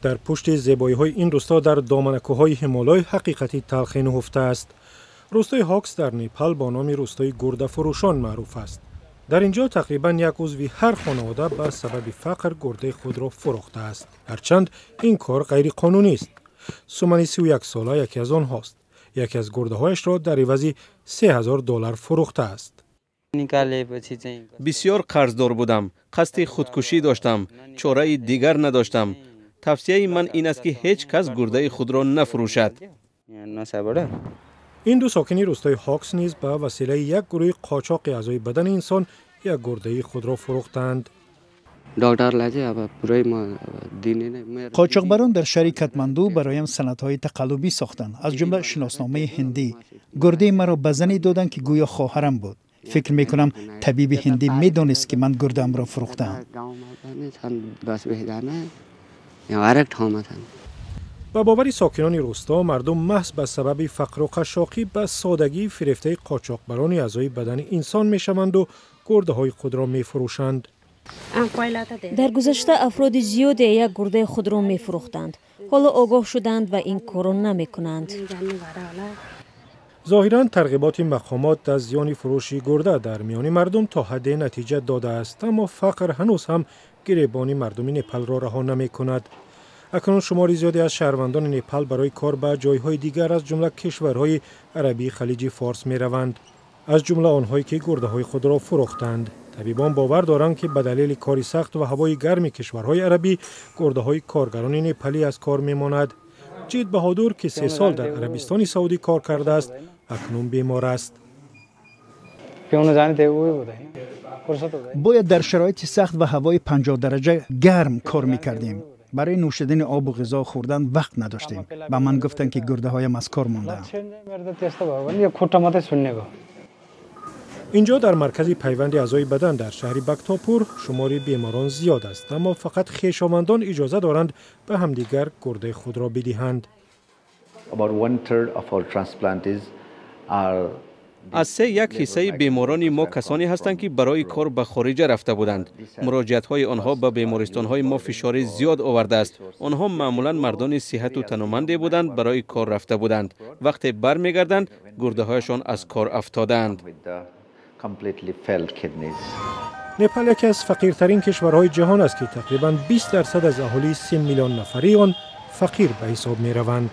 Дар пушти зебоиҳои ин рӯсто дар доманакӯҳҳои Ҳимолой ҳақиқати талхе нуҳуфтааст. Рӯстои Ҳокс дар Непал бо номи рӯстои гурдафурӯшон маъруф аст. Дар ин ҷо тақрибан як узви ҳар хонавода ба сабаби фақр гурдаи худро фурӯхтааст. Ҳарчанд ин кор ғайриқонунӣ аст. Сумани 31 сола яке аз онҳост. Яке аз гурдаҳояшро дар ивази 3000 доллар фурӯхтааст. Бисёр қарздор будам, қасди худкушӣ доштам, чораи дигар надоштам. Тавсияи ман ин аст, ки ҳеҷ кас гурдаи худро нафурӯшад. Ин ду сокини рӯстои Ҳокс низ ба василаи як гурӯҳи қочоқи аъзои бадани инсон як гурдаи худро фурӯхтанд. Қочоқбарон дар шаҳри Катманду бароям санадҳои тақаллубӣ сохтанд, аз ҷумла шиносномаи ҳиндӣ. Гурдаи маро ба зане доданд, ки гӯё хоҳарам буд. Фикр мекунам, табиби ҳиндӣ медонист, ки ман гурдаамро фурӯхтаам. Ба бовари сокинони рӯсто, мардум маҳз ба сабаби фақру қашшоқӣ ба содагӣ фирефтаи қочоқбарони аъзои бадани инсон мешаванду гурдаҳои худро мефурӯшанд. Дар гузашта афроди зиёде як гурдаи худро мефурӯхтанд. Ҳоло огоҳ шуданд ва ин корро намекунанд. Зоҳиран, тарғиботи мақомот аз зиёни фурӯши гурда дар миёни мардум то ҳадде натиҷа додааст, аммо фақр ҳанӯз ҳам гиребони мардуми Непалро раҳо намекунад. Акнун шумори зиёде аз шаҳрвандони Непал барои кор ба ҷойҳои дигар, аз ҷумла кишварҳои арабии Халиҷи Форс мераванд, аз ҷумла онҳое, ки гурдаҳои худро фурӯхтанд. Табибон бовар доранд, ки ба далели кори сахт ва ҳавои гарми кишварҳои арабӣ гурдаҳои коргарони непалӣ аз кор мемонад. Ҷид Баҳодур, ки 3 сол дар Арабистони Саудӣ кор кардааст, акнун бемор аст. Бояд дар шароити сахт ва ҳавои 50 дараҷа гарм кор мекардем. Барои нӯшидани обу ғизо хӯрдан вақт надоштем. Ба ман гуфтанд, ки гурдаҳоям аз кор мондаанд. Инҷо, дар маркази пайванди аъзои бадан дар шаҳри Бактопур, шумори беморон зиёд аст, аммо фақат хешовандон иҷоза доранд ба ҳамдигар гурдаи худро бидиҳанд. About one third of our transplantees are Аз се як ҳиссаи беморони мо касоне ҳастанд, ки барои кор ба хориҷа рафта буданд. Муроҷиатҳои онҳо ба бемористонҳои мо фишори зиёд овардааст. Онҳо маъмулан мардони сиҳату тануманде буданд, барои кор рафта буданд. Вақте бармегарданд, гурдаҳояшон аз кор афтодаанд. with the completely failed kidneys. Непал яке аз фақиртарин кишварҳои ҷаҳон аст, ки тақрибан 20% аз аҳолии 30 миллион нафарии он фақир ба ҳисоб мераванд.